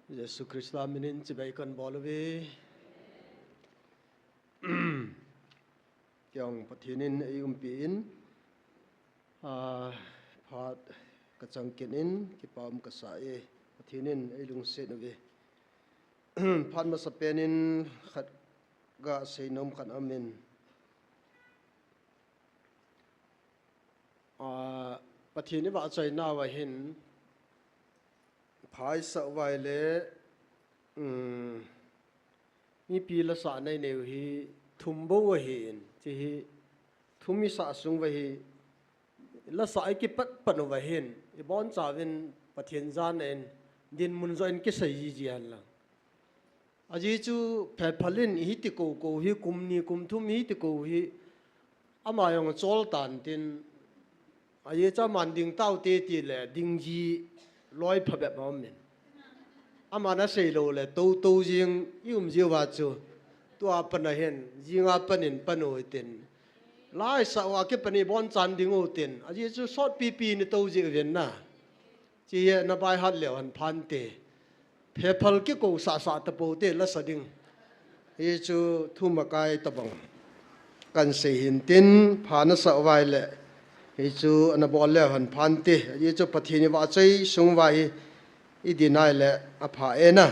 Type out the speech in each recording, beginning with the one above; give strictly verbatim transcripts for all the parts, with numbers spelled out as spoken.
Jesu Christa minin chibai kan bol uve. Kei jong Pathen in eiumpi in, ah, phat kachang kit in, kipa um kasa e, Pathen in eilungset uve. Phat masapen in khat gaseinom khat aumin. Ah, Pathen i vahchoina uva hin, pha i sah uva ahile, um, mipi lasah nei neiu hi thum bou ahin, hiche hi thum i sah sung uva hi, lasah i kipat pan uva hin, i bonchauvin Pathen jana in, dinmun joh in kisei jiji hen lang. Ajeh chu phephal in ihi ti koukou hi, kum ni kum thum ihi ti kou hi, ama jong achol tan tin, ajeh chu aman ding taute tile, ding ji loi phabep aumin. Aman asei lou le, tou tou jing i um jiuva chu, tua pat a hin, jinga pat in pan u hitin. Laisah uva kipat in i bonchan ding u tin, ajeh chu sotpipi in i tou jiuvin na. Hiche hi na baihat leu hen phante. Phephal kikou sahsah tapou te lasa ding. Hichu thum akai tabang. Kan sei hin tin pha na sah uva ahile. Hichu ana bol leu hen phante. Hichu Pathen i vahchoi sung uva hi i din ahile apha e na.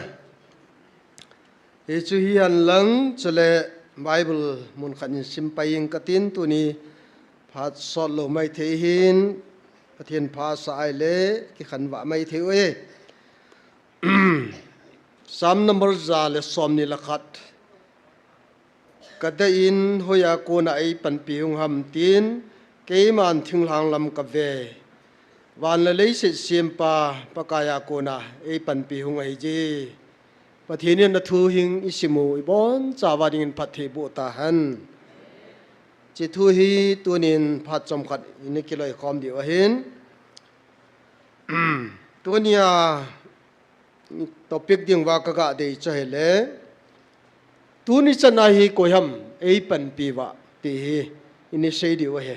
Hichu hi hen lang chule Bible mun khat in sim pai ing katin tuni phat sot lou maithei hin Pathen pha sah ahile kikhenvah maithei uve. Psalm number ja le somni le khat. Ka dei in hoiya kona eipanpi hung ham tin, keiman thinglhang lam kave. Van le leiset sempa Pakaiya kona eipanpi hung ahije. Pathen in athu hing i sim u i bonchauva dingin phatthei boh tahen. Hiche thu hi tunin phat chomkhat in i kiloikhom diu ahin. Tunia topic dinguva kaga dei chu ahile, tuni chan a hi koi ham eipanpi uva ti hi in i sei diu ahi.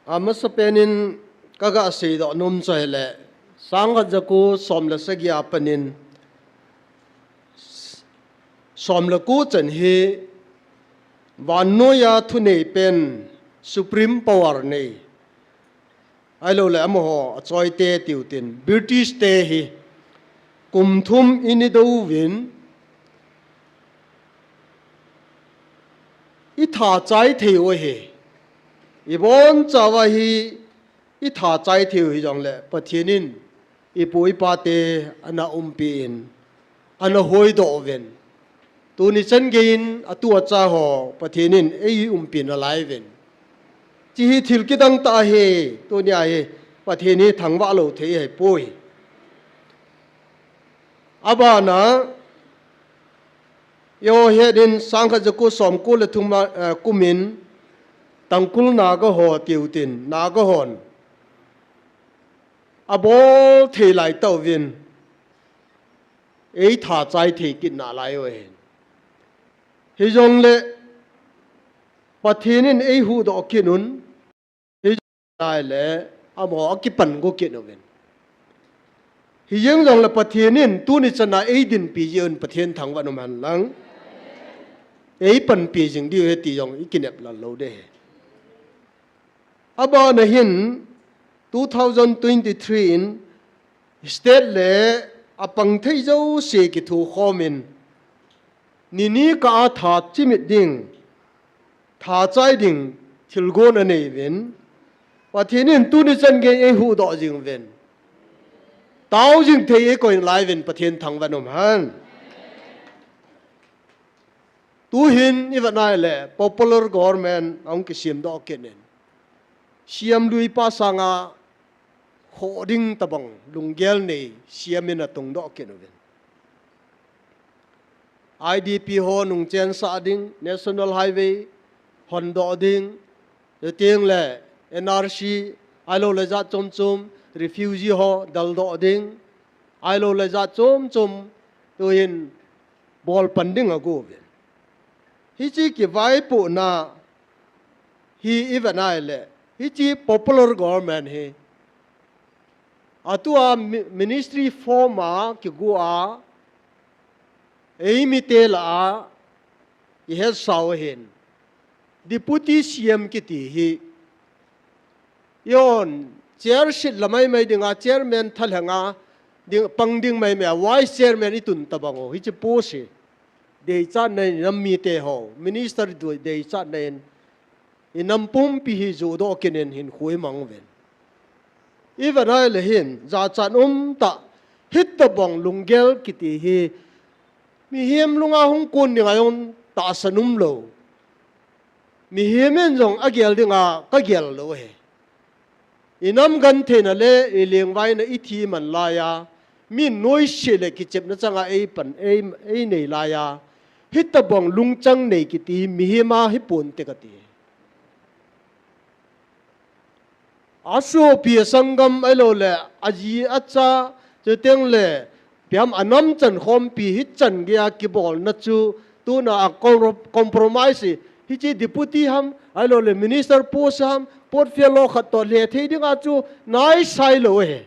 Amasapen in kaga seidoh nom chu ahile, sangkhat jako som le sagi a pat in som le ko chan hi vannoiya thunei pen, supreme power nei, ahilou le amaho achoite tiu tin, British te hi kum thum in i dou uvin, i tha chai thei u ahi. I bonchauva hi i tha chai thei u hijongle Pathen in i pu i pa te ana umpi in, ana hoidoh uvin. Tuni chan geiyin atu acha ho Pathen in eiumpi nalai uvin. Hiche hi thil kidang tah ahi, tunia hi Pathen hi thangvah lou thei ahipoi. Abana, eiho het in sangkhat jako somko le thum a, eh, kumin Tangkhul Naga ho tiu tin, Naga hon abol thei lai tauvin, ei tha chai thei kit nalai u ahin. Hijongle Pathen in eihuhdoh kit un, hijongle amaho akipan go kit uvin. Hijeng jongle Pathen in tuni chan a eidinpi jeh un Pathen thangvah in um hen lang, eipanpi jing diu ahi ti jong i kinep lal lou ding ahi. Abana hin two thousand twenty-three in state le apang thei jouse kithukhom in, nini kah a tha chimit ding, tha chai ding thilgon anei uvin, Pathen in tuni chan geiyin eihuhdoh jing uvin, tao jing thei eikoi nalai uvin, Pathen thangvah in um hen. Tuhin i vet nai le popular government ahung kisemdoh kit in, C M lui pa sanga khoh ding tabang lunggel nei C M in atungdoh kit uvin. I D P ho nungchensah ding, National Highway hondoh ding, chuteng le N R C, ahilou le jat chom chom, refugee ho deldoh ding, ahilou le jat chom chom, tuhin bolpan ding ago uvin. Hiche kivaipohna hi i vet nai le, hiche popular government hi Atua mi-, ministry form a kigo a, eimite lah a, ihet sau ahin. Deputy C M kiti hi. Ion, chair seat la maimai dinga, chairman thalheng a, ding, pang ding maimai a, vice chairman itun tabang u. Hiche post hi. Deichatna in inam mite ho. Minister du-, deichatna in inam pumpi hi judoh kit in hinkho imang uvin. Ivet ahile hin, jachat umtah, hitobang lunggel kiti hi, mihem lunga hung kon dinga jong tahsan umlou. Mihem in jong agel dinga kagel lou ahi. Inam gentheina le ilengvaina ithi man laiya, min noise le kichepna changa eipan, ei, einei laiya, hitobang lungchang nei kiti mihem a hiponte kati. Asopi asanggam ahilou le, aji acha, chuteng le, piam anam chan khompi hichan geiya kibolna chu, tuna a com-, compromise hi, hiche deputy ham, ahilou le minister post ham, portfolio khat toh le thei dinga chu, naisai lou ahi.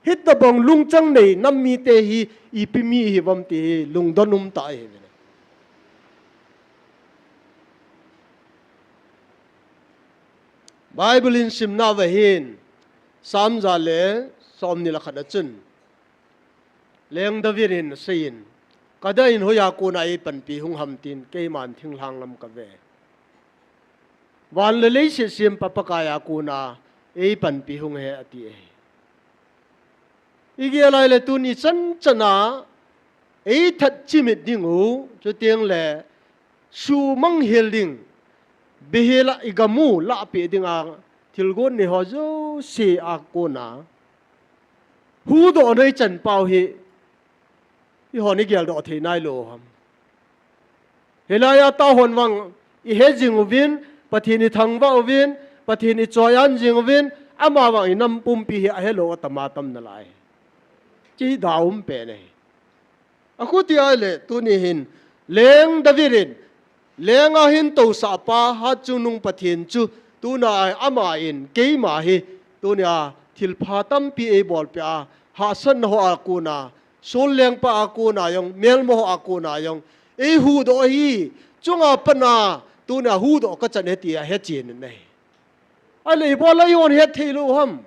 Hitobang lungchang nei nam mite hi, ipi mi hi vam ti hi, lungdon umtah ahi. Bible in simna uva hin, Psalm ja le somni le khat a chun, Leng David in aseiyin, kadah in hoiya kona eipanpi hung ham tin, keiman thinglhang lam kave. Van le leiset sempa Pakaiya kona eipanpi hung ahi ati ahi. Igel ahile tuni chan chana eithat chimit dingu, chuteng le sumang hel ding, beihel a igam u lahpeh dinga thilgon nei ho jouse a kona huhdohna ichan pau hi, eihon igeldoh thei nailou ham? Hilaiya tah hon vang ihe jing uvin, Pathen ithangvah uvin, Pathen ichoian jing uvin, ama vang inam pumpi hi ahelou atam atam nalai. Hiche hi daum pen ahi. Akhuti ahile, tuni hin, Leng David in, lenga hin tousahpa, Hatchungnung Pathen chu, tuna a ama in, keima hi, tunia thilpha tampi eibolpeh a, hahsatna hoa kona, Saul lengpa a kona jong, melma hoa kona jong, eihuhdoh ahi, chunga patna, tunia huhdoh kachan ahi tia hechen in ahi. Ahile ibol a eihon het theilou ham?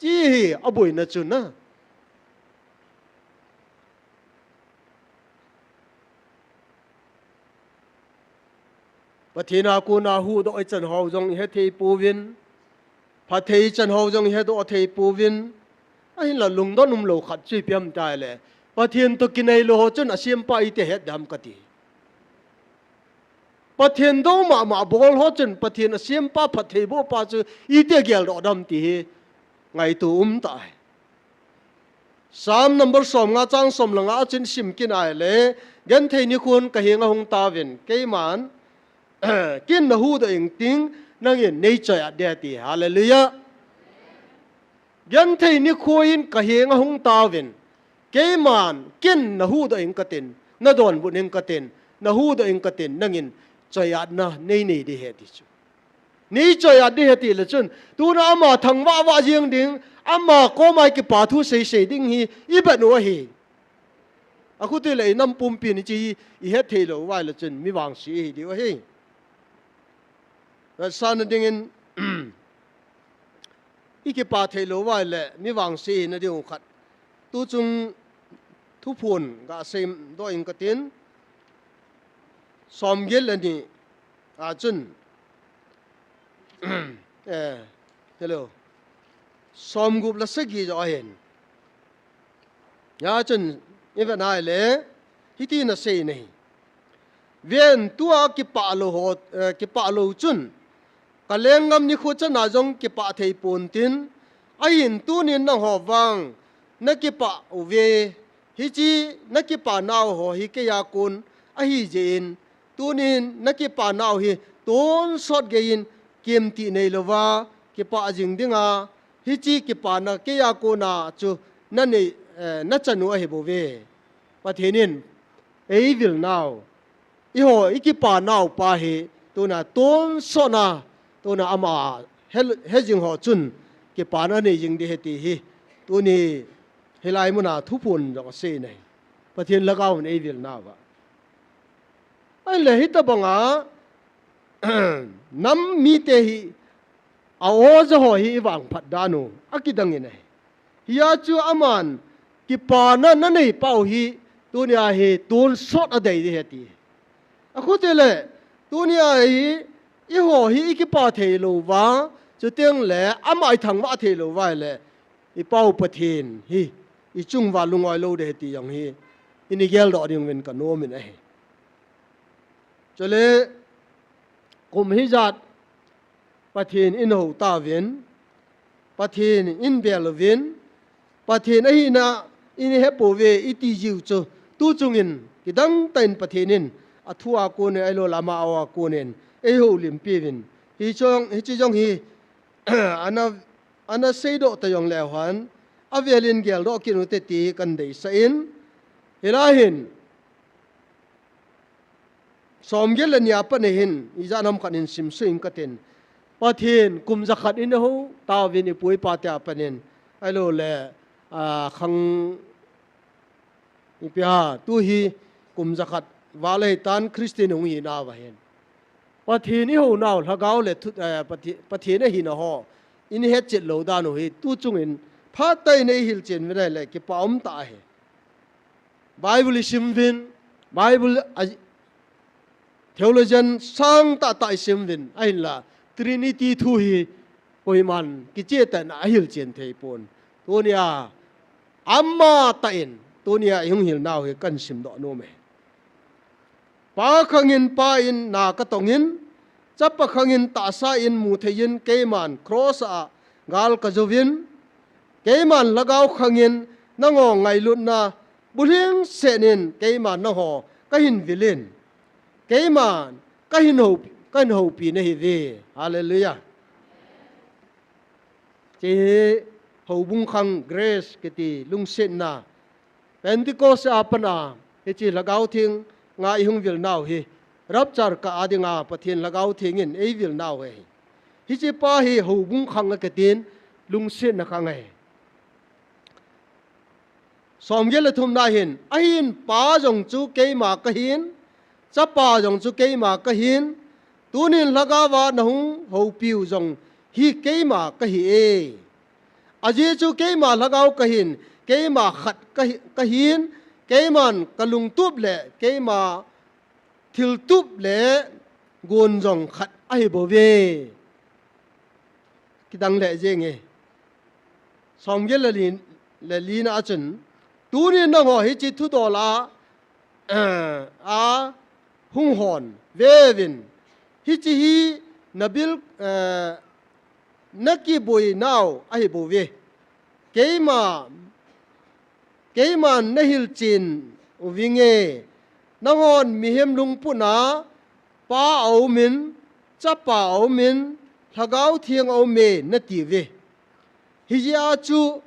Hiche hi aboina chu na. Pathen a kona huhdoh ichan ho jong ihe thei pouvin, phatthei ichan ho jong ihedoh thei pouvin, ahinla lungdon umlou khat chu ipi ham tile, Pathen toh kinai lou ho chun asempa iti het dem kati. Pathen dou mama bol ho chun Pathen asempa phattheibohpa chu iti geldoh dem ti hi ngaito umtah ahi. Psalm number somnga chang somlanga a chun sim kit ahile, genthei nikhon kahenga hung tauvin, keiman, ken nahuhdoh ing ting, nangin neichoiat ding ati. Hallelujah. Genthei nikho in kahenga hung tauvin, keiman, ken nahuhdoh ing katin, nadonbut ing katin, nahuhdoh ing katin, nangin choiatna neinei ding ahi ti chu. Neichoiat ding ahi tile chun, tuna ama thangvah vah jeng ding, ama koma kipa thu seisei ding hi, iban u ahi. Akhuti le inam pumpin hiche hi ihet theilou uva ahile chun mi vangse ihi diu ahi. Vetsahna dingin, ikipa theilou uva ahile mi vangse ihina diu khat, tuchung thuphon gaseidoh ing katin, somget le ni a chun, eh, hello, somgup le sagi joh ahin. Hia chun ivet ahile, hitin asei in ahi. Ven, tua kipah lou ho, eh, kipah lou chun, kalenggam nikho chana jong kipah thei pontin, ahin tunin nangho vang nakipah uve, hiche nakipa nau ho hi keiya kon ahijeh in, tunin nakipa nau hi tonsot geiyin kemtih neilouva kipah jing dinga, hiche kipana keiya kona chu nanei, eh, nachan u ahibouve. Pathen in eivil nau, eiho ikipa naupa hi tuna tonsotna, tuna ama he, hejing ho chun kipana nei jing ding ahi ti hi tuni hilai muna thuphon jong asei ahi. Pathen lhagao in eivil nauva. Ahile hitobanga nam mite hi a-oja ho hi ivangphat dan u akidang in ahi. Hia chu aman kipana nanei pau hi tunia hi tonsot adei ding ahi ti. Akhuti le tunia hi eiho hi ikipa thei louva, chuteng le ama ithangvah thei louva le ipau Pathen hi ichunguva lungoi lou ding ahi ti jong hi ini geldoh ding uvin kanom in ahi. Chule kum hijat Pathen in hou tauvin, Pathen in bel uvin, Pathen ahina in hepouve iti jiu chu, tuchungin kidang tah in Pathen in athua konin, ahilou le ama a konin eihoulimpi uvin. Hichong, hiche jong hi ana, ana seidoh ta jongleu hen, avelin geldoh kit ute ti kadeisah in, hilai hin somget le ni a pat hin ijat ham khat in simsuh inge katin. Pathen kum jakhat in eihou tauvin ipu ipa te a pat in, ahilou le, a, khang ipi ham, tu hi kum jakhat val ahitan Christian hung hinauva hin Pathen ihounau lhagao le thu, eh, Pathe-, Pathen ahina ho in hetchet lou dan u hi tuchungin phatah in eihilchen uvin ahile kipa umtah ahi. Bible isim uvin, Bible a, theologian sangtah tah isim uvin, ahinla Trinity thu hi koiman kicheh tah in ahilchen theipon. Tunia amatah in tunia ihung hilnau hi kahin simdoh nom e. Pa khangin Pa in na katongin, Chapa khangin tahsa in mutheiyin keiman cross a gal kajouvin, keiman lhagao khangin nangho ngailutna bulhingset in keiman nangho kahin vilin, keiman kahin hou, kahin houpi nahiuve. Hallelujah. Hiche hi houbung khang grace kiti lungsetna. Pentecost a pat a hiche Lhagao Theng a ihung vilnau hi rapture kah a dinga Pathen Lhagao Theng in eivilnau ahi. Hiche pa hi houbung khang akitin lungsetna khang ahi. Somget le thumna hin, ahin Pa jong chu keima kahin, Chapa jong chu keima kahin, tunin Lhagao a nahung houpiu jong hi keima kahi e. Ajeh chu keima Lhagao kahin, keima khat kahi, kahin, keiman kalungtup le keima thiltup le gon jong khat ahibouve. Kidang lheh jenge. Somget le li, le lina a chun, tunin nangho hiche thudol a, eh, ahung hon veuvin. Hiche hi nabil, eh, nakiboinau ahibouve. Keima, keiman nahilchen uvinge. Nanghon mihem lungput a Pa aumin, Chapa aumin, Lhagao Theng aume natiuve. Hijeh a chu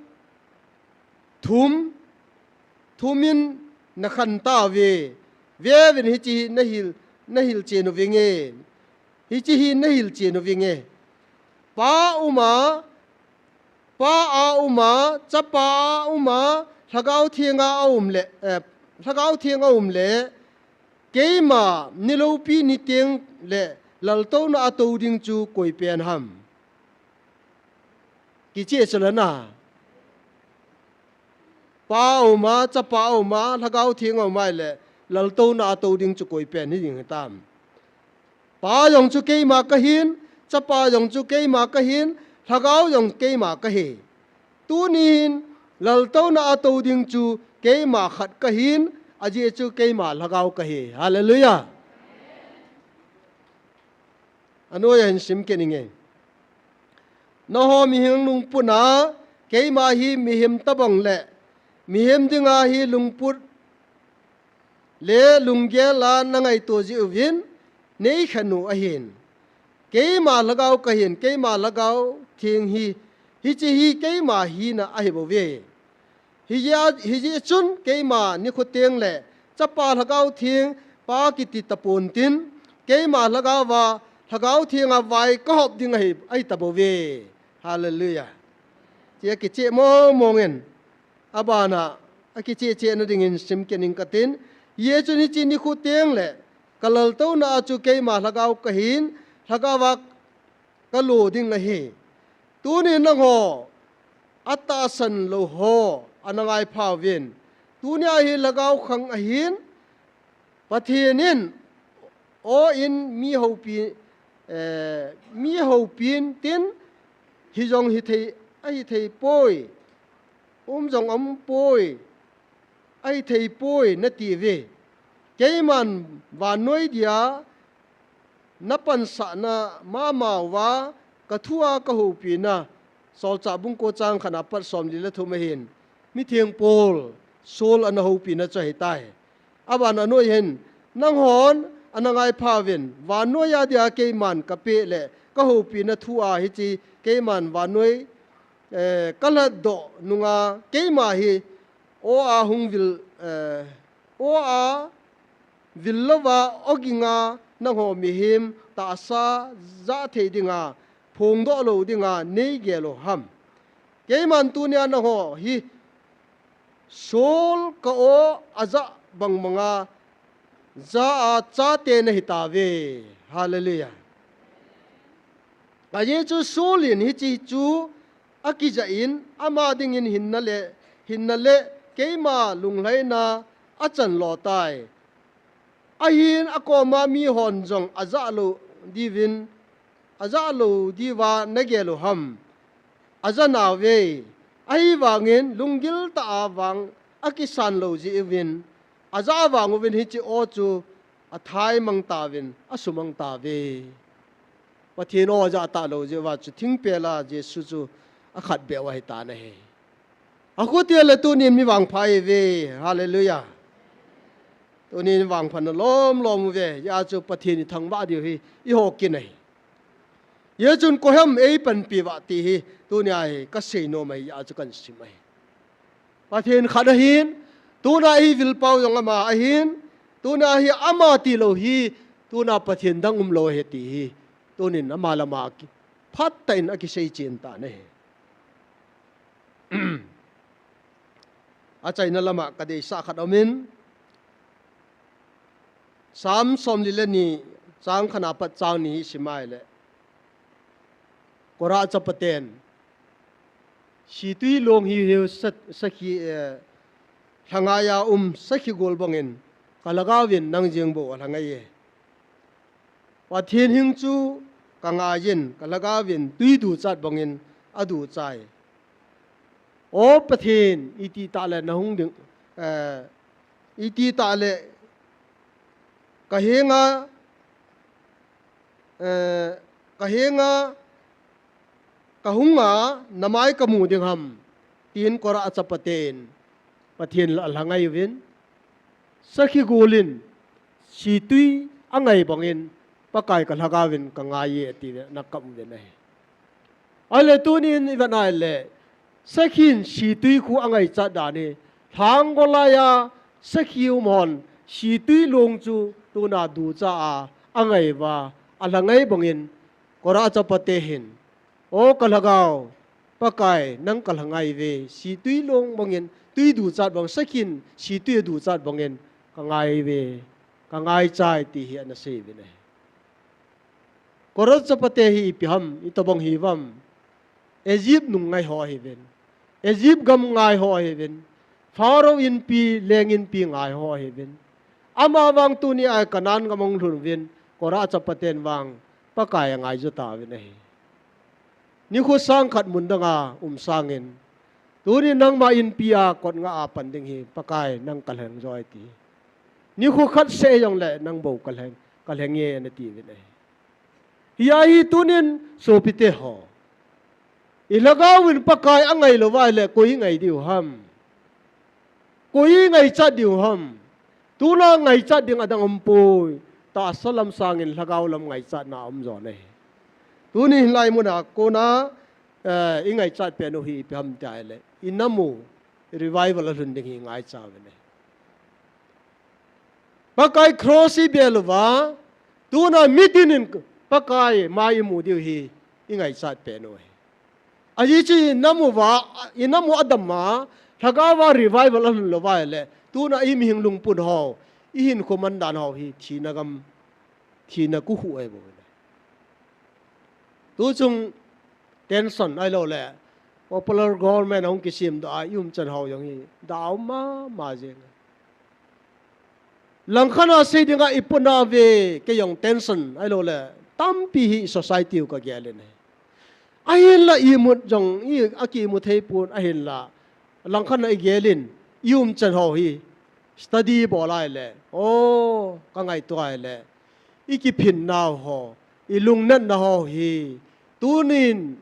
thum, thumin nakhen tauve. Veuvin hiche hi nahil, nahilchen uvinge. Hiche hi nahilchen uvinge. Pa uma, Pa a uma, Chapa a uma, Lhagao Theng a aum le, eh, Lhagao Theng aum le, keima niloupi niteng le laltouna a tou ding chu koi pen ham? Kicheh sela na. Pa auma, Chapa auma, Lhagao Theng auma le, laltouna a tou ding chu koi pen hiding hitam? Pa jong chu keima kahin, Chapa jong chu keima kahin, Lhagao jong keima kahi. Tunin laltouna a tou ding chu keima khat kahin, ajeh chu keima Lhagao kahi. Hallelujah. Anoiya hin sim kit inge. Nangho mihem lungput a, keima hi mihem tobang le mihem dinga hi lungput le lunggel a nangaito jeh uvin neikhen u ahin. Keima Lhagao kahin, keima Lhagao Theng hi, hiche hi keima hina ahibouve. Hijeh a, hijeh chun keima nikho teng le Chapa Lhagao Theng Pa kiti tapon tin, keima Lhagao a, Lhagao Theng a vai kahop ding ahi, ahi tabouve. Hallelujah. Chia kicheh mong mong in, abana, akicheh cheh na dingin sim kit ning katin, Jesun hiche nikho teng le, ka laltouna a chu keima lhagao kahin, lhagao a kalo ding nahi. Tunin nangho, atahsan lou ho, ana ngai phauvin. Tunia hi lhagao khang ahin, Pathen in, o in mi houpi, eh, mi houpin tin, hijong hithei, ahithei poi, um jong um poi, ahithei poi, nati uve. Keiman vannoi dia, napansahna mama uva, kathua kahoupina, Solchah bung ko chang khatna pat somli le thum ahin, mitheng Paul, Saul ana houpina chu ahitai. Abana noi hin, nanghon, ana ngai phauvin, vannoi a dia keiman kapeh le, kahoupina thua hiche, keiman vannoi, eh, kalhatdoh nunga, keima hi, o a hung vil, eh, o a vil louva, o ginga, nangho mihem, tahsa, jah thei dinga, phongdoh lou dinga, neigel u ham. Keiman tunia nangho hi, Saul ka o ajah bang banga, jah a chate nahitauve. Hallelujah. Ajeh chu Saul in hiche chu akijah in, ama dingin hinna le, hinna le keima lunglhaina achan lou tai. Ahin akoma mihon jong ajah lou diuvin, ajah lou diuva nagel u ham. Ajah nauve. Ahivangin lunggil tah a vang akisan lou jeh uvin, ajah vang uvin hiche o chu athaimang tauvin, asumang tauve. Pathen o ajah talou jeh uva chu thingpel a Jesu chu akhatbeh u ahitan ahi. Akhuti le tunin mi vangpha ihiuve. Hallelujah. Tunin vangpha na lom lom uve. Hijeh chun Pathen ithangvah diu hi eiho kin ahi. Hijeh chun koiham eipanpi uva ti hi tunia hi kasei nom ahi, hijeh chun kahin sim ahi. Pathen khat ahin, tuna hi vilpau jong ama ahin, tuna hi ama tilou hi, tuna Pathen dang umlou ahi ti hi, tunin ama lama ki, phatah in akisei chen tan ahi. Achaina lama kadeisah khat aumin, Psalm somli le ni, chang khatna pat chang ni hi sim ahile, Korah chapaten, Situi long hiu hiu sa-, sakhi, eh, lhangai a um sakhi gol bangin, kalhagao vin nang jeng bou alhangai e. Pathen hing chu kangaiyin, kalhagao vin tui duchat bangin aduchai. O Pathen, iti tah le nahung ding, eh, iti tah le kahenga, eh, kahenga, kahunga, namai kamu ding ham, tin Korah chapaten, Pathen la alhangai uvin, sakhi gol in, situi angai bangin, Pakai kalhagao vin kangai e, ati ve, ana kap uvin ahi. Ahile tunin ivet nai le, sakhin situi khu angaichat dan hi, lhang golai a, sakhi umhon, situi long chu tuna ducha a, angai uva, alhangai bangin, Korah chapate hin, O kalhagao, Pakai, nang kalhangai ve, situi long bangin, tui duchat bang, sakhin, situi aduchat bangin, kangai ve, kangaichai ti hi ana sei uvin ahi. Korah chapate hi ipi ham, itobang hiuvam. Egypt nung ngai ho ahiuvin. Egypt gam ngai ho ahiuvin. Pharaoh inpi, leng inpi ngai ho ahiuvin. Amavang tunia Canaan gam ahung lhun uvin, Korah chapaten vang, Pakai angaiju tauvin ahi. Nikho sang khat mun danga um sangin, tuni nangma inpi a kot nga a pan ding hi, Pakai nang kalheng joi ti. Nikho khat seh jongle nang bou kalheng, kalheng e nati uvin ahi. Hia hi tunin sopite ho, ilhagao vin Pakai angai lou uva ahile koi ingai diu ham. Koi ingaichat diu ham. Tuna ngaichat ding adang umpoi. Tahsa lam sangin lhagao lam ngaichatna aum jo ahi. Tuni hilai muna kona, eh, ingaichat penu hi ipi ham tia ahile, inam u revival alhun ding hi ngaicha uvin ahi. Pakai cross ibel uva, tuna mitinin Pakai mai imu diu hi ingaichat penu ahi. Ajeh chu i nam uva, i nam u adam a, lhagao va revival alhun lou va ahile, tuna i mihing lungput ho, i hinkho man dan ho hi thina gam, thina kikhuh ahi bou. Tuchung tension ahilou le, popular government ahung kisem doh a, i umchan ho jong hi, dau mama jeng. Langkhat a sei dinga i puna ve, kei jong tension ahilou le, tampi hi society u ka gel in ahi. Ahinla i mut jong, i, a kimu thei pon ahinla. Langkhat a i gel in, i umchan ho hi, study bol ahile. O, ka ngaito ahile. I kiphin nau ho, i lungnatna ho hi. Tunin,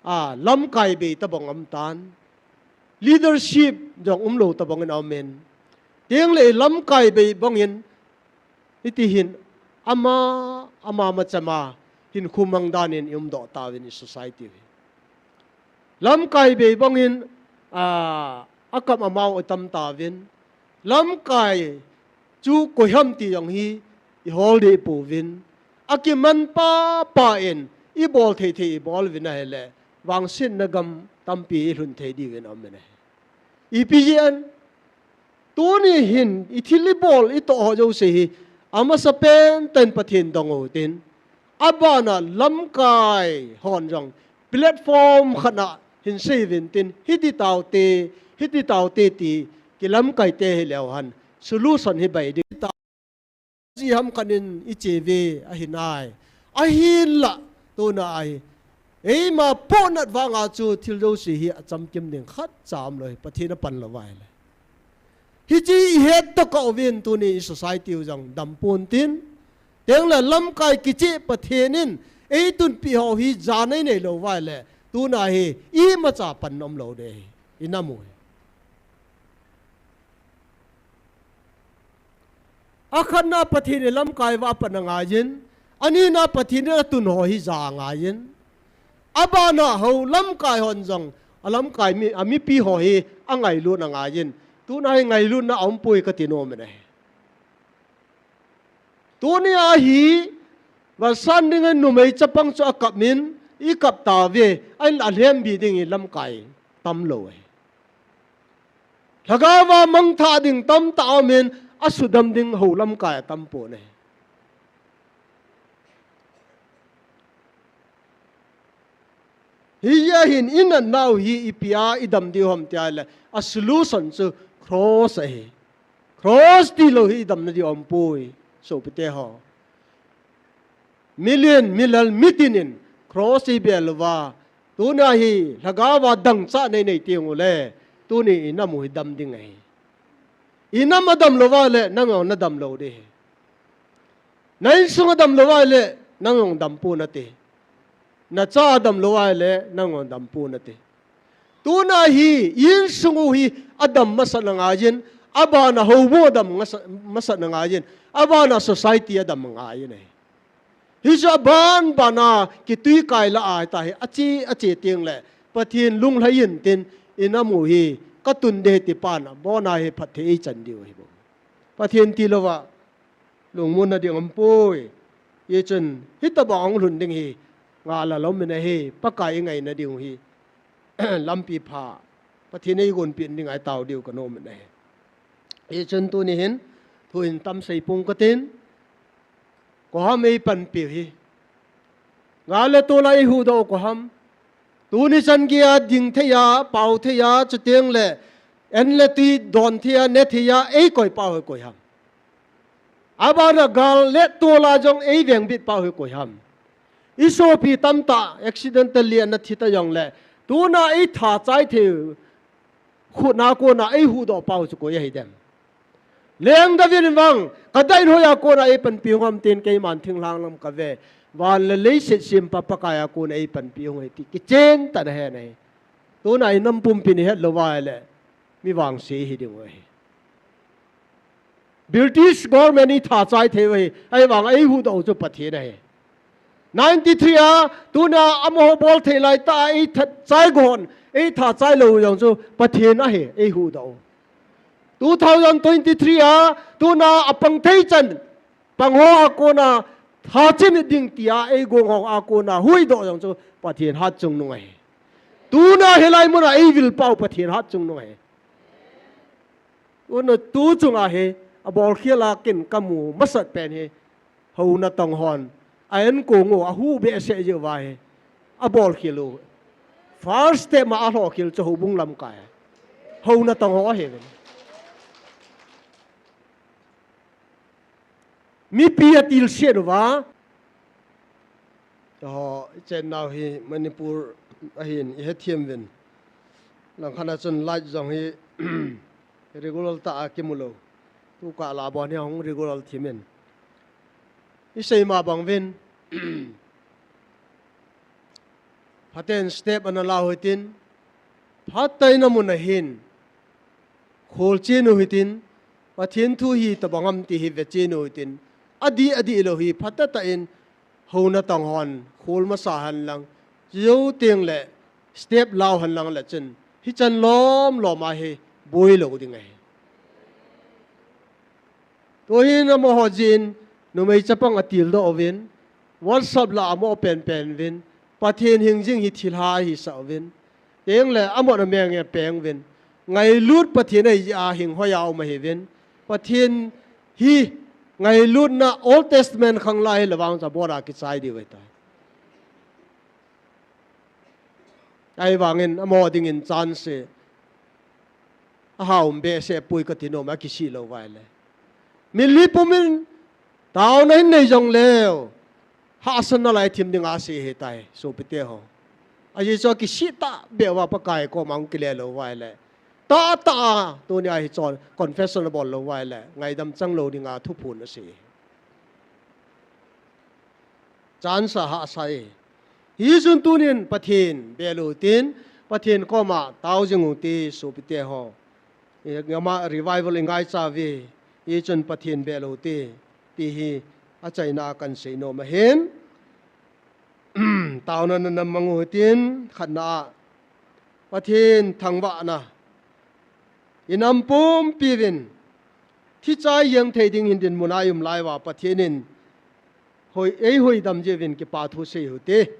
a, lamkai bei tabang um tan. Leadership jong umlou tabang in um in. Tengle i lamkai bei bangin, hiti hin ama, ama machama, hinkho mang danin i umdoh tauvin i society u hi. Lamkai bei bangin, a, akam amau atam tauvin. Lamkai chu koi ham ti jong hi i hol deh pouvin. Akiman papa in i bol thei thei i bol uvin ahile. Vangsetna gam tampi i lhun thei diuvin um in ahi. Ipi jeh a, tuni hin, i thil i bol, i toh ho jouse hi, amasapen tah in Pathen dong u hitin. Abana lamkai hon jong, platform khat a hin sei uvin tin, hiti taute, hiti taute ti, kilamkai te hi leu hen, solution hi bei ding. Ji ham khat in i che uve ahi nai. Ahinla, tuna ahi. Eima pohnat vanga chu thil jouse hi achamkim ding khatcha umlou hi, Pathen apan lou va ahile. Hiche i het toh kah uvin tuni i society u jong dam pon tin. Tengle lamkai kicheh Pathen in, ei tunpi ho hi jana i neilou va ahile. Tuna hi, imacha panna umlou ding ahi. I nam u hi. Akhatna Pathen in lamkai va apan angaiyin, anina Pathen in atun ho hi ja angaiyin, abana ho lamkai hon jong, alamkai mi, amipi ho hi angailut angaiyin, tuna hi ngailutna aumpoi kati nom in ahi. Tuni ahi, vangset dinga numei chapang chu akap in, i kap tauve, ahinla alhembi ding hi lamkai tamlou ahi. Lhagao va mangthah ding tamtah aum in, asudam ding ho lamkai atam pon ahi. Hijeh hin i natnau hi ipi a i dam diu ham ti ahile, a solution chu cross ahi. Cross tilou hi i damna diu aumpoi, sopite ho. Million, milal, mitin in cross i bel uva. Tuna hi, lhagao va dangchah nei nei teng ule. Tuni i nam u hi dam ding ahi. I nam adam lou va le, nang jong nadam lou ding ahi. Na insung adam lou va le, nang jong dam pon nate. Na cha adam lou va le, nang jong dam pon nate. Tuna hi, insung u hi adam masat angaiyin, abana houbung adam ngasa-, masat angaiyin, abana society adam angaiyin ahi. Hichu aban bana kitui kai la a hita hi, ache, ache teng le, Pathen lunglhai in tin, i nam u hi, katun ding ti pan a, abona hi phatthei eichan diu ahi bou. Pathen tilou va, lungmonna ding aumpoi. Hichun, hitobang hung lhun ding hi, ngah la lou min ahi, Pakai i ngaina diu hi. Lampi pha, Pathen in eigonpeh ding a itao diu kanom in ahi. Hichun tuni hin, thu hin tam sei pung katin, koi ham eipanpiu hi. Nga le tol a eihuhdoh u koi ham. Tuni chan geiya ding thei a, pao thei a, chuteng le, an le tui don thei a, ne thei a, eikoi pau hi koi ham. Abana gal le tol a jong eivengbit pau hi koi ham. I sopi tamtah accidentally ana thi ta jong le, tuna eitha chai thei u, khutna kona eihuhdoh pau chu koi ahi dem. Leng David in vang, ka daihoi a kona eipanpi hung ham tin keiman thinglhang lam kave. Van le leiset sempa Pakai a kona eipanpi hung ahi ti kichen tah in ahe ahi. Tuna i nam pumpin i het lou va le, mi vangse ihi diu ahi. British government in eitha chai thei u ahi, ahivang a eihuhdoh u chu Pathen ahi. Ninety-three a, tuna amaho bol thei lai tah a eitha chai gon, eitha chai lou u jong chu Pathen ahi, eihuhdoh u. Two thousand twenty-three a, tuna apang thei chan, pang ho a kona, tha chimit ding tia, eigong ho a kona, huhdoh u jong chu Pathen hatchungnung ahi. Tuna hilai muna ei vil pau Pathen hat chung nung ahi. Tuna tu chunga hi, abol khel a kin kamu masat pen hi, houna tong hon, a en kong u, ahu behseh jeh uva hi, abol khel u. First step ma alho khel chu houbung lamkai. Houna tong ho ahi ven. Mipi atilsiat uva. Ho, i chennau hi Manipur ahin, i hethem uvin. Langkhat a chun light jong hi regular tah a kimu lou. Tu kah la bon hi hung regular thim in. I sei ma bang uvin. Phaten step ana la u hitin, phatah in amun ahin, khol chen u hitin, Pathen thu hi tobang ham ti hi ve chen u hitin, adih adih lou hi phatah tah in, houna tong hon, khol masa hen lang, chujou teng le, step la u hen lang le chun, hichan lom lom a hi, boi lou ding ahi. Tuhin amaho jin, numei chapang atildoh uvin, WhatsApp la amo pen pen uvin, Pathen hing jing hi thilha ahi sah uvin, teng le amon ameng e peng uvin, ngailut Pathen ahi jeh a hing hoi a um ahi uvin, Pathen hi ngailutna Old Testament khang la hi le vang cha bora kichai diu ahi tai. Ahivangin, amaho dingin chance, ahao um behseh poi kati nom a kisih lou vai le. Mitlhi pumin, taona hin nei jong leu. Hahsatna lai thim dinga sei ahi tai, sopite ho. Ajeh chu kisih tahbeh uva Pakai koma hung kile lou vai le. Tahtah a, tunia hi chon, confession abol lou vai le. Ngaidam chang lou dinga thuphon asei. Chance ahahsa e. Hichun tunin Pathen bel u hitin, Pathen koma tao jing u hite sopite ho. Ama revival i ngaicha uve. Hichun Pathen bel u hite. Ti hi achaina a kahin sei nom ahin. Taona na na mang u hitin, khatna a. Pathen thangvahna. I nam pumpi uvin. Thi chai jeng thei ding hin dinmun a i um lai uva Pathen in. Hoi, ei hoidam jeh uvin kipa thu sei u hite.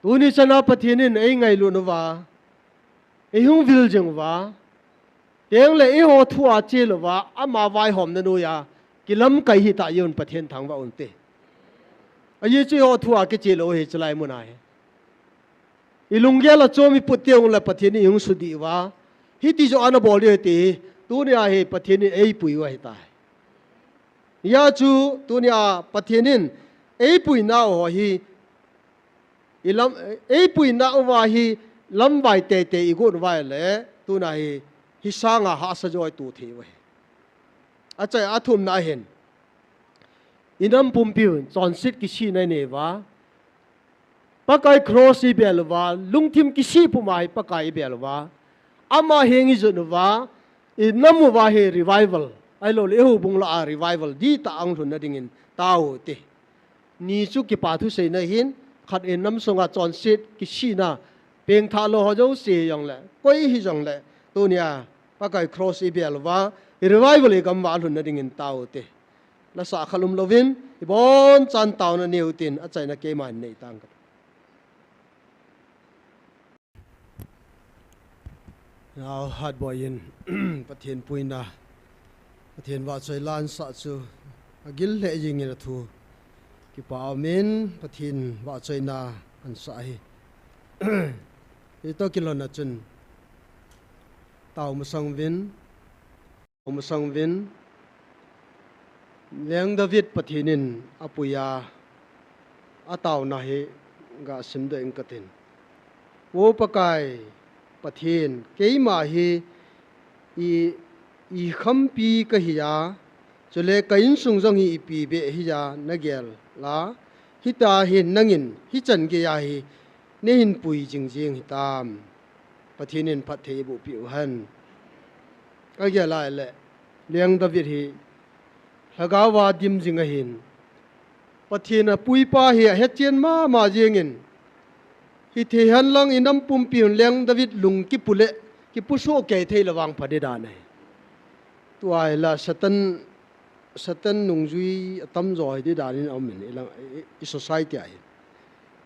Tuni chana Pathen in ei ngailut uva. Ei hung vil jing uva. Teng le eiho thu a chel uva, ama vaihomna noiya, kilamkai hitah jeh un Pathen thangvah un hite. Ajeh chu eiho thu a kichel u hi chulai mun a hi. I lunggel a chom i put teng le Pathen in ei hung sudih uva. Hiti joh ana bol diu ahi ti hi, tunia hi Pathen in ei pui u ahi tai. Hijeh chun, tunia Pathen in ei puina u ho hi, I lam, ei puina uva hi lamvai teitei i gon uva le, tuna hi, hi sanga hahsa joh i to thei uve. Achai a thumna ahin. I nam pumpi u, chonset kisihna i nei uva. Pakai cross i bel uva, lungthim kisih puma hi Pakai i bel uva. Ama heng i jot uva, i nam uva hi revival. Ahilou le, i houbung lah a revival. Dihtah a hung lhunna dingin, tao u hite. Ni chu kipa thu seina hin, khat in nam sunga chonset kisihna, pengthah lou ho jouse jong le, koi hi jong le, tunia, Pakai cross i bel uva, i revival i gam uva lhunna dingin tao u hite. Lasa khat um louvin, i bonchan taona nei u hitin, achaina keiman nei tang ka. Nau hat boi in, Pathen puina, Pathen vahchoi la ansah chu, agil lheh jingin athu. Kipa umin, Pathen vahchoina ansah ahi. Hitoh kilhonna chun, tao masang uvin, Masang uvin, Leng David Pathen in apuiya, ataona hi ga simdoh ing katin. O Pakai Pathen, keima hi i, i khampi kahiya, chule ka insung jong hi ipi beh hiya nagel a, hitia hi nangin, hichan geiya hi neihin pui jingjing hitam. Pathen in phatthei eiboh peh u hen. Agel a le, Leng David hi, lhagao a dim jing ahin. Pathen apuipa hi ahetchen mama jingin. Hithei henlang i nam pumpi un Leng David lung kipu le, kipusoh kei thei le vang pha ding dan ahi. Tua hi la Satan Satan nungjui atamjo hi ding dan in aum in, i lang, i, i society a hi.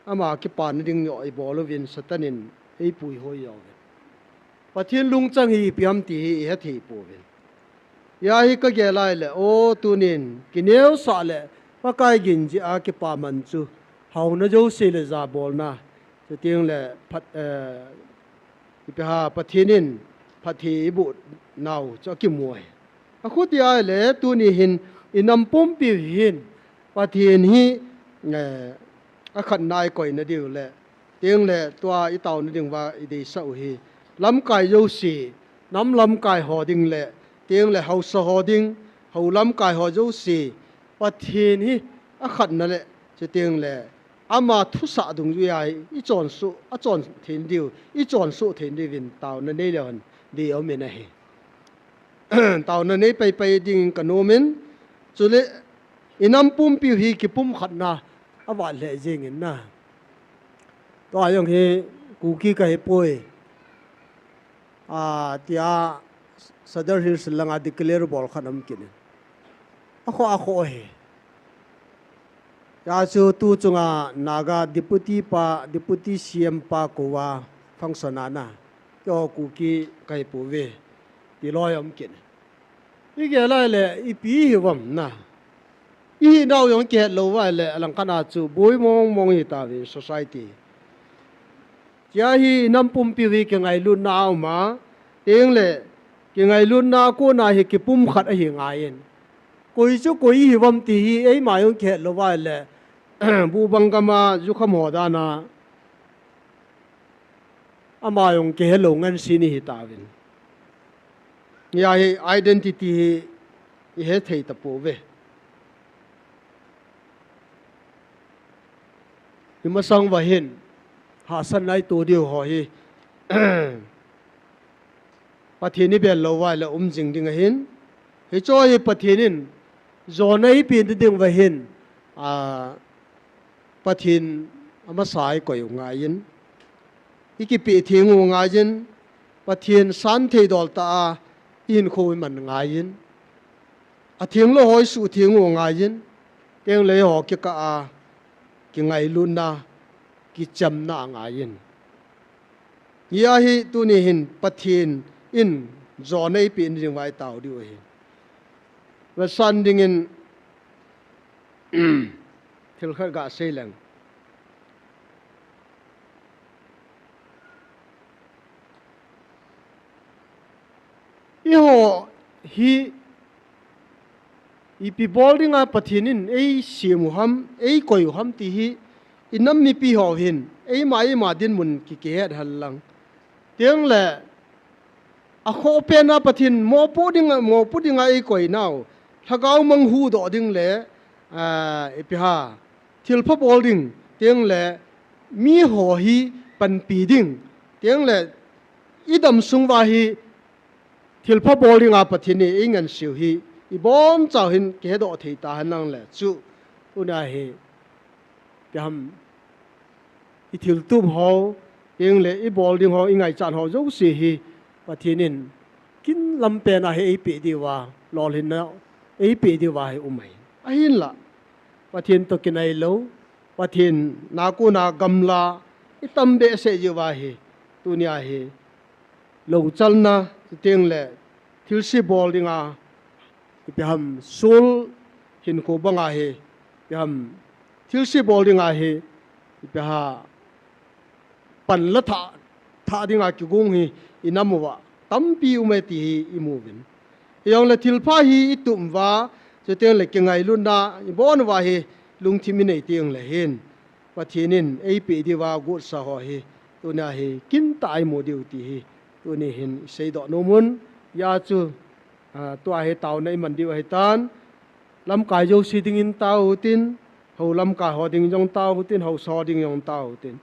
ama kipana ding joh ibol uvin Satan in eipui hoi joh uvin. Pathen lungchang hi ipi ham ti hi ihe thei pouvin. Hia hi kagel lai le, o tunin, kineosah le, Pakai gin jeh a kipaman chu, haona jouse le jabolna, chuteng le, phat, eh, ipi ham, Pathen in, phatthei iboh nau chu akimu ahi. Akhuti ahile, tuni hin, inam pumpi hin, Pathen hi, eh, akhatna a ikoina diu le, chuteng le tua itaona ding uva ideisah u hi, lamkai jouse, nam lamkai ho ding le, chuteng le haosa ho ding, hou lamkai ho jouse, Pathen hi akhatna le, chuteng le, ama thusah dungjuia hi, ichonsoh, achon thei diu, ichonsoh thei diuvin taona neileu hen, dei aumin ahi. Taona nei paipai dingin kanom in, chule, inam pumpi hi kipumkhatna, avat lheh jengin na. Tua jong hi Kuki kahipoi. A, tia Sadar Hills langa declare bol khat aum kit in. Akhoh, akhoh hi. Hia chu tu chunga Naga Deputy pa, Deputy C M pa kouva function a na. Keiho Kuki kahipouve. Ti loi aum kit in. Igel lai le, ipi hiuvam na. Ihinau jong kihet lou uva le, alangkhat a chu boi mong mong hitauve society. Hia hi inam pumpi hi kingailutna aum a, chuteng le, kingailutna a kona hi kipumkhat ahi ngaiyin. Koi chu koi ihiuvam ti hi, eima jong kihet lou uva le, buhbang gam a jukham ho dan a, ama jong kihe lou ngansi ihi tauvin. Hia hi identity hi ihe thei tapouve. Imasang uva hin, hahsatna ito diu ho hi, Pathen ibel lou uva le um jing ding ahin. Hicho hi Pathen in jona eipeh ding uva hin, a, Pathen amasa ikoi u ngaiyin. Ikipeh theng u ngaiyin. Pathen santhei dol tah a ihinkho iman ngaiyin. Atheng lou ho isuhtheng u ngaiyin. Chuteng le eiho kikah a kingailutna, kichamna angaiyin. Hia hi tuni hin Pathen in jona eipeh ding uva itao diu ahi. Vetsahna dingin thil khat gasei leng. Eiho hi ipi bol dinga Pathen in eisem u ham, eikoi u ham ti hi, inam mipi ho hin, eima eima dinmun kikihet hen lang. Chuteng le, akhoh pen a Pathen mopoh dinga, mopoh dinga eikoi nau, lhagao mang huhdoh ding le, a, ipi ham, thilpha bol ding, chuteng le, miho hi panpi ding, chuteng le, idam sung uva hi, thilpha bol dinga Pathen in eingansei u hi, ibonchauva hin kihedoh thei tahen lang le, chu, tuna hi, ipi ham, ithiltum ho, chuteng le, ibol ding ho, ingaichat ho jouse hi, Pathen in, kin lam pen a hi eipeh diuva, lolhinna, eipeh diuva hi um ahi. Ahinla, Pathen toh kinai lou, Pathen a kona gamla, itam behseh jeh uva hi, tunia hi, lou chalna, chuteng le, thilse bol dinga, ipi ham, sol hinkho banga hi, ipi ham, thilse bol dinga hi, ipi ham, pan la thah, thah dinga kigong hi, inam uva, tampi um e ti hi, imu uvin. Hijongle thilpha hi, itum uva, chuteng le kingailutna, ibon uva hi, lungthim inei teng le hin. Pathen in eipeh diuva gotsa ho hi, tunia hi, kintah a imu diu ti hi, tuni hin iseidoh nom un, hia chu, a, tua hi taona iman diu ahitan, lamkai jouse dingin tao utin, hou lamkai ho ding jong tao utin, haosa ho ding jong tao utin.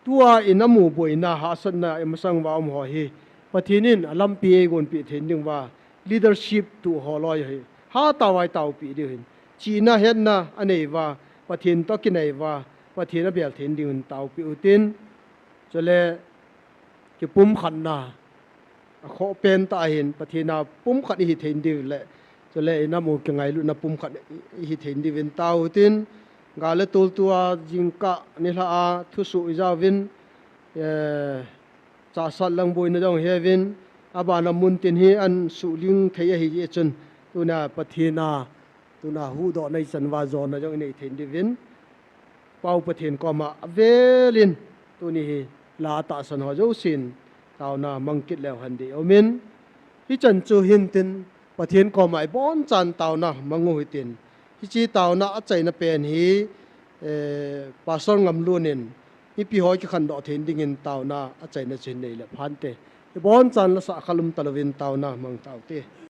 Tua inam u boina hahsatna imasang uva um ho hi, Pathen in alampi eigonpeh thei ding uva, leadership tuh ho loi hi, hatah uva itaopeh diu hin. Chihna hetna anei uva, Pathen toh kinai uva, Pathen abel thei ding hin taopeh utin. Chule, kipumkhatna, akhoh pen tah hin, Pathen a pumkhat ihi thei diu le, chule inam u kingailutna pumkhat ihi thei diuvin tao utin, Gal le tol tua jingkah nilhah a thusuh ijauvin, eh, chahsat lang boina jong heuvin, abana muntin hi ahin suhling thei ahi jeh chun, tuna Pathen a, tuna huhdohna ichan uva jona jong inei thei diuvin, Pa-u Pathen koma avelin, tuni hi la tahsan ho jousen, taona mang kit leu hen ding aumin, hichan chu hintin, Pathen koma ibonchan taona mang u hitin, hiche taona achaina pen hi, eh, Pastor Ngamlun in, mipi ho kikhandoh thei dingin taona achaina chu hin nei le phante. Ibonchan la sah khalum talouvin taona mang taute.